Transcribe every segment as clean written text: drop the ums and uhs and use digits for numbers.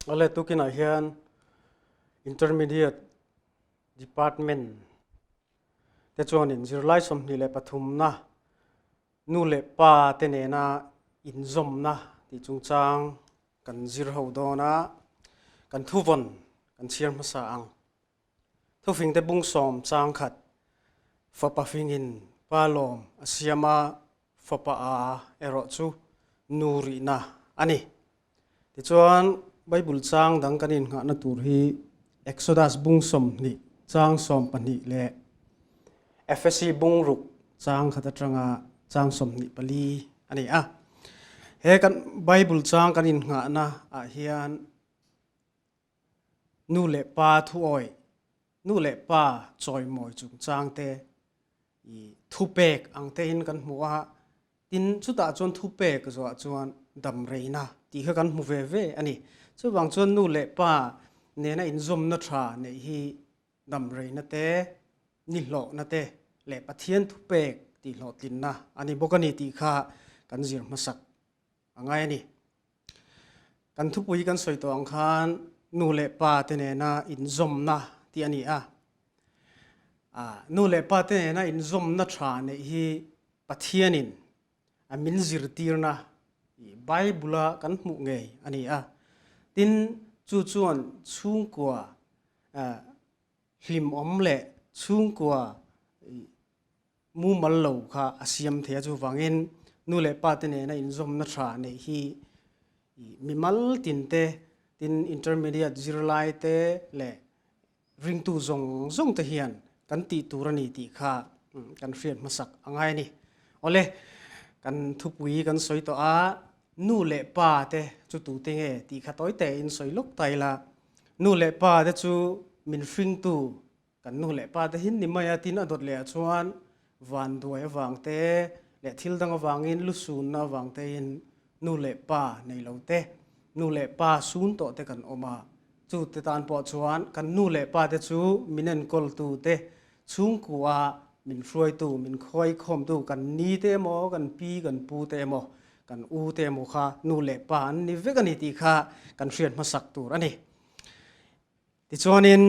Ale tukinah hian Intermediate Department te chuanin zirlai 23na nu leh pa te nena inzawmna tih chungchang kan zir ho dawn a, kan thuvawn kan chhiar hmasa ang. Thufingte bung sawm chang khat fapa fingin pa lawm a siam a, fapa a erawh chu nu rihna a ni. Tichuan, Bible chang dang kan innghahna tur hi Exodus bung 20 chang 12 leh Efesi bung ruk chang khat atanga chang 24 a ni a. He kan Bible chang kan innghahna ah hian Nu leh pa thuawi, nu leh pa chawimawi chungchang te i thupek ang tein kan hmu a, tin chutah chuan thupek zawhah chuan damreina tih kha kan hmu ve ve a ni. Chuvang chuan nu leh pa nena inzawmna tha neih hi damreina te, nihlawhna te leh Pathian thupek tihhlawhtlinna a ni bawk a ni tih kha kan zir hmasak a ngai a ni. Kan thupui kan sawi tawh ang khan nu leh pa te nena inzawmna tih a ni a. Nu leh pa te nena inzawmna tha neih hi Pathianin a min zirtirna Bible-a kan hmuh ngei a ni a. Tin, chu chuan chhungkua hlimawm leh chhungkua mumal lo kha a siam thei a, chuvangin nu leh pa te nena inzawmna tha neih hi mimal tin te, tin intermediate zirlai te leh ringtu zawng zawng te hian kan tih tur a ni tih kha kan hriat hmasak a ngai a ni. Awle, kan thupui kan sawi tawh a, nu leh pa te chu tute nge tih kha tawi tein sawi lawk ta ila, nu leh pa te chu min hringtu Kan nu leh pa te hin ni mai a, tin a dawt leh ah chuan vanduai avang te leh thil dang avangin lusunna avang tein nu leh pa nei lo te, nu leh pa sun tawh te kan awm a. Chu te tan pawh chuan kan nu leh pa te chu min enkawltu te, chhungkua min hruaitu, min khawikhawmtu kan ni te emaw, kan pi kan pu te emaw, kan u te emaw kha nu leh pa an ni vek a ni tih kha kan hriat hmasak tur a ni. Tichuanin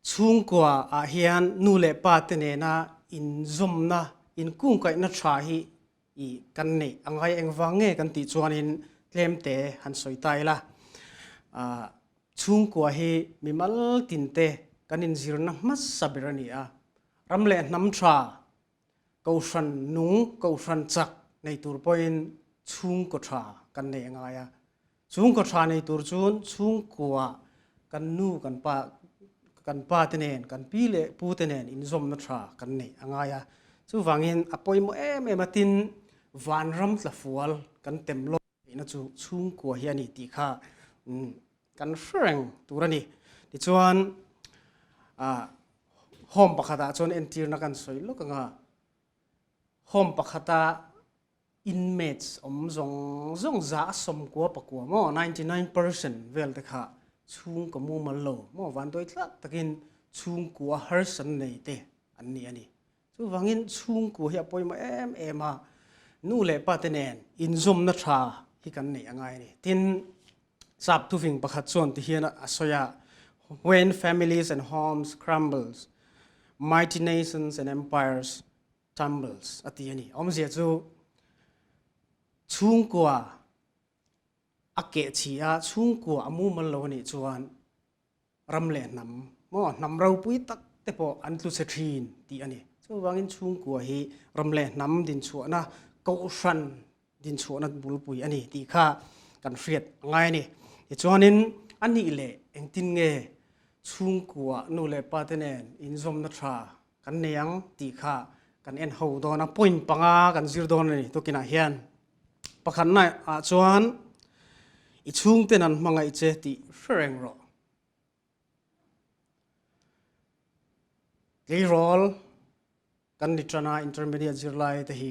chhungkua ah hian nu leh pa te nena inzawmna, inkungkaihna tha hi i kan neih a ngai engvang nge kan tih chuanin tlem te han sawi ta ila. Chhungkua hi mimal tin te kan inzirna hmasa ber a ni a, ram leh hnam tha, kohhran nung, kohhran chak nei tur pawhin chhungkaw tha kan nei a ngai a. Chhungkaw tha nei tur chuan chhungkua kan nu kan pa kan pa te nen kan pi leh pu te nen inzawmna tha kan neih a ngai a. Chuvangin a pawimawh em em a tin vanram tlafual kan tem lawk theihna chu chhungkua hi a ni tih kha kan hre reng tur a ni. Tichuan home pakhatah chuan entirna kan sawi lawk ang a, home pakhata inmates awm zawng zawng za a sawmkua pakua maw 99% vel te kha chhungkaw mumal lo maw vanduai tlak takin chhungkua harsan nei te an ni a ni. Chuvangin chhungkua hi a pawimawh em em a, nu leh pa te nen inzawmna tha hi kan neih a ngai a ni. Tin, sap thufing pakhat chuan ti hian a sawi a, When families and homes crumbles, mighty nations and empires tumbles a ti a ni. Awmzia chu chhungkua a keh chhi a, chhungkua a mumal lo a nih chuan ram leh hnam maw hnam ropui tak te pawh an tlu chhe thin tih a ni. Chuvangin chhungkua hi ram leh hnam dinchhuahna kohhran dinchhuahna bulpui a ni tih kha kan hriat a ngai a ni. Tichuanin a nih leh engtin nge chhungkua nu leh pa te nen inzawmna tha kan nei ang tih kha kan en ho dawn a, point panga kan zir dawn a ni tukinah hian. Pakhatna ah chuan i chhungten an hmangaih che tih hre reng rawh. Tleirawl kan ni tana intermediate zirlai te hi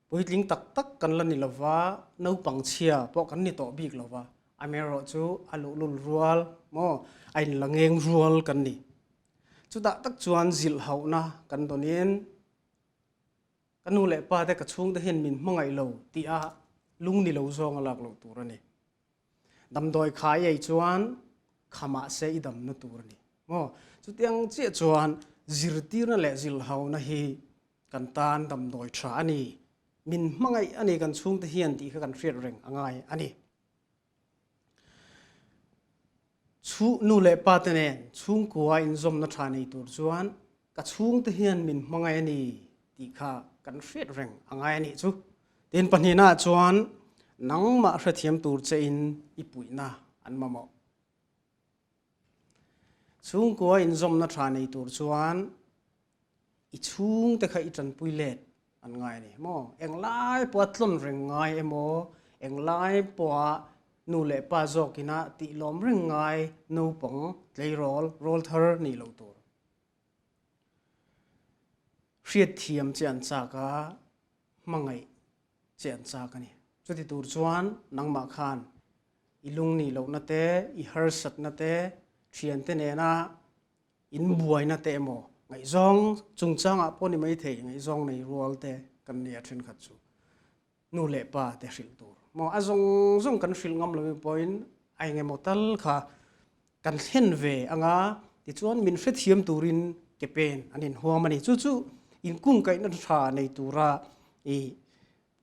puitling tak tak kan la ni lova, naupang chhia pawh kan ni tawh bik lova, amaherawh chu a luhlul rual maw a inla ngeng rual kan ni. Chutah tak chuan zilh hauhna kan dawnin ka nu leh pa te ka chhungte hian min hmangaih lo tih a lung ni lo zawng a lak loh tur a ni. Damdawi kha i ei chuan kha mahse i damna tur a ni maw? Chutiang chiah chuan zirtirna leh zilhauna hi kan tan damdawi tha a ni. Min hmangaih a ni kan chhungte hian tih kha kan hriat reng a ngai a ni. Chhu nu leh pa te nen chhungkua inzawmna tha nei tur chuan ka chhungte hian min hmangaih a ni tih kha kan hriat reng a ngai a nih chu. Tin pahnihnaah chuan nangmah hrethiam tur chein i puihna an mamawh. Chhungkua inzawmna tha nei tur chuan i chhungte kha i tanpui let an ngai a ni maw? Englai pawha tlawn reng ngai emaw, englai pawha nu leh pa zawkina tih lawm reng ngai naupang tleirawl rawl thar nih loh tur. Hriatthiam che an chak a, hmangaih che an chak a ni. Chuti tur chuan nangmah khan i lungnih lohna te, i harsatna te, thiante nena in buaina te emaw ngaihzawng chungchangah pawh ni maithei ngaihzawng nei rual te kan nia thenkhat chu nu leh pa te hrilh tur maw a zawng zawng kan hrilh ngam loh pawhin a eng emaw tal kha kan thlen ve anga tichuan min hrethiam turin ke pen an inhuam a ni. Chu chu inkungkaihna tha nei tura i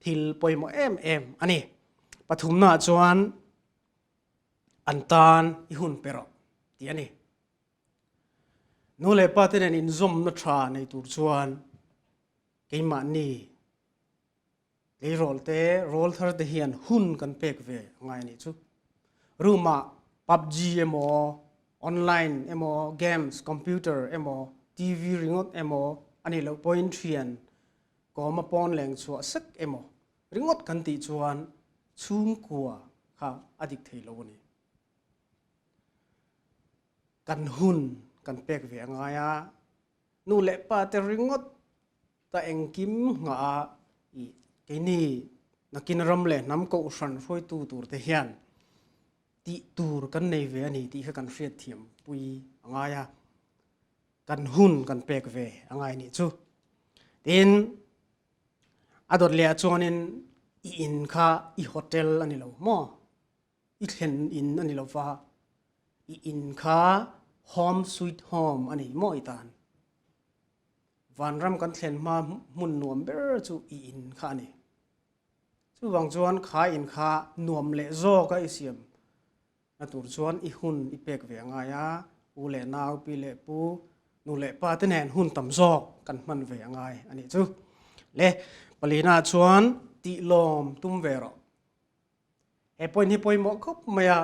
thil pawimawh em em a ni. Pathumnaah chuan an tan i hun pe rawh tih a ni. Nu leh pa te nen inzawmna tha nei tur chuan keimahni tleirawl te, rawl thar te hian hun kan pek ve a ngai a nih chu. Room ah PUBG emaw, online emaw, games, computer emaw, TV ringawt emaw a nih loh pawhin thian kawma pawn leng chhuah sek emaw ringawt kan tih chuan chhungkua kha a dik thei lo a ni. Kan hun kan pek ve a ngai a, nu leh pa te ringawt ta engkim nghah a i keini nakin ram leh hnam kohhran hruaitu tur te hian tih tur kan nei ve a ni tih kha kan hriatthiam pui a ngai a, kan hun kan pek ve a ngai nih chu. Tin, a dawt leh ah chuanin i in kha i hotel a ni lo maw? I thlen in a ni lo va, i in kha home sweet home a ni maw i tan? Vanram kan thlen hma hmun nuam ber chu i in kha a ni. Chuvang chuan kha in kha nuam leh zawk a i siam na tur chuan i hun i pek ve a ngai a, u leh nau, pi leh pu, nu leh pa te nen hun tam zawk kan hman ve a ngai a nih chu. Le palina chuan tih lawm tum ve rawh. He point hi pawimawh khawp mai a,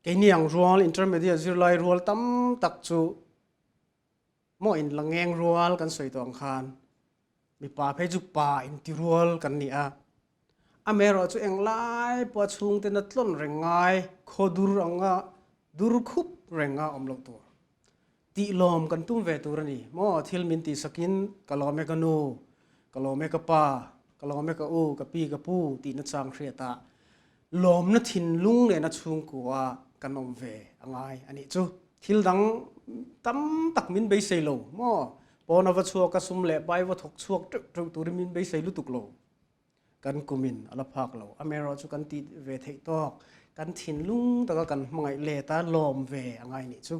keini ang rual intermediate zirlai rual tam tak chu maw in la ngeng rual kan sawi tawh ang khan mipa phei chu pa inti rual kan ni a, amaherawh chu englai pawh a chhungte na tlawn reng ngai khaw dur anga dur khup reng a awm loh tur. Tih lawm kan tum ve tur a ni maw? Thil min tih sakin ka lawm e ka nu, ka lawm e ka pa, ka lawm e ka u, ka pi, ka pu tih nachang hriatah lawmna thinlung nena chhungkua kan awm ve a ngai a nih chu. Thil dang tam tak min beisei lo maw? Pawn a va chhuak a sum leh pai va thawk chhuak teuh teuh turin min beisei lutuk lo. Kan kumin a la phak lo. Amaherawh chu kan tih ve theih tawk, kan thinlung taka kan hmangaih let a lawm ve a ngai nih chu.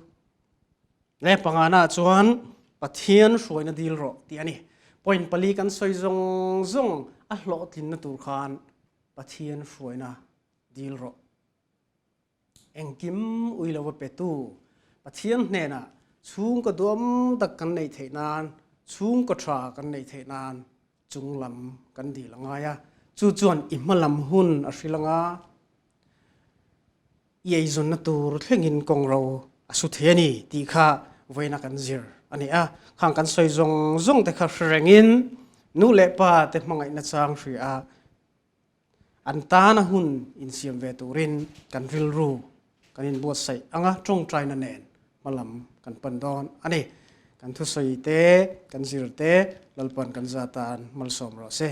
Le pangana chuan Pathian hruaina dil rawh tih a ni. Point pali kan sawi zawng zawng a hlawhtlinna tur khan Pathian hruaina dil rawh. Engkim ui lova petu Pathian hnenah chhungkaw duam tak kan neih theih nan, chhungkaw tha kan neih theih nan chung lam kan dil a ngai a. Chu chuan i hma lam hun a hril anga i eizawnna tur thlengin kawng ro a su thei a ni tih kha vawiina kan zir a ni a. Khang kan sawi zawng zawng te kha hre rengin nu leh pa te hmangaihna chang hria a, An tana hun insiam ve turin kan rilru kan inbuatsaih anga tawngtaina nen hmalam kan pan dawn a ni. Kan thusawi te, kan zir te Lalpan kan za tan malsawm rawh se.